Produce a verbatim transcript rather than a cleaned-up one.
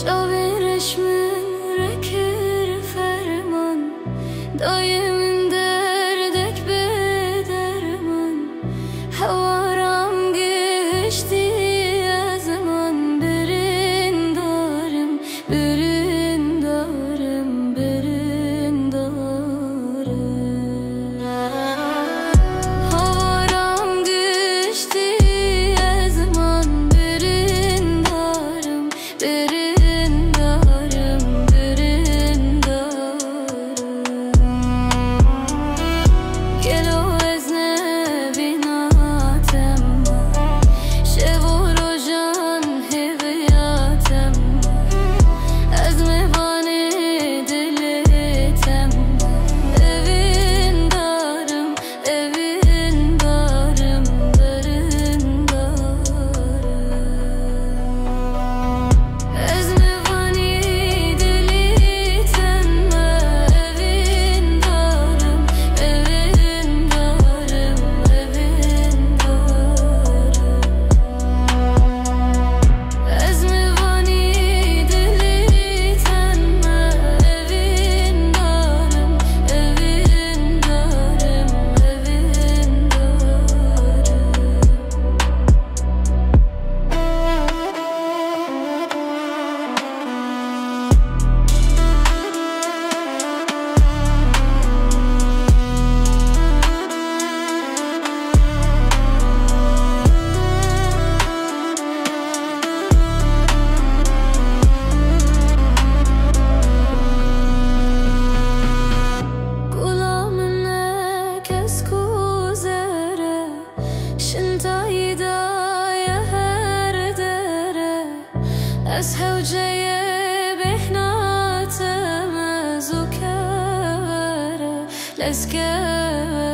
Çavên reş min re kir ferman, dayê min derdek bi derman. Hewaram gihiştî ezman, birîndar im, birîndar im, birîndar im. Hewaram gihiştî ezman, birîndar im, birîndar im, birîndar im. Gelo ez nebîna te me, şev û rojan hêviya te me. Ez mêvanê dilê te me, evîndar im, evîndar im, birîndar im. Ez mêvanî dilî te me, evîndar im, evîndar im, evîndar im. Ez mêvanî dilî te me, evîndar im, evîndar im, evîndar im. Gula min ne kes ku zere, şintayî daye her dere. Ez hewceyê bêhna te me, zû kevere, lez kevere.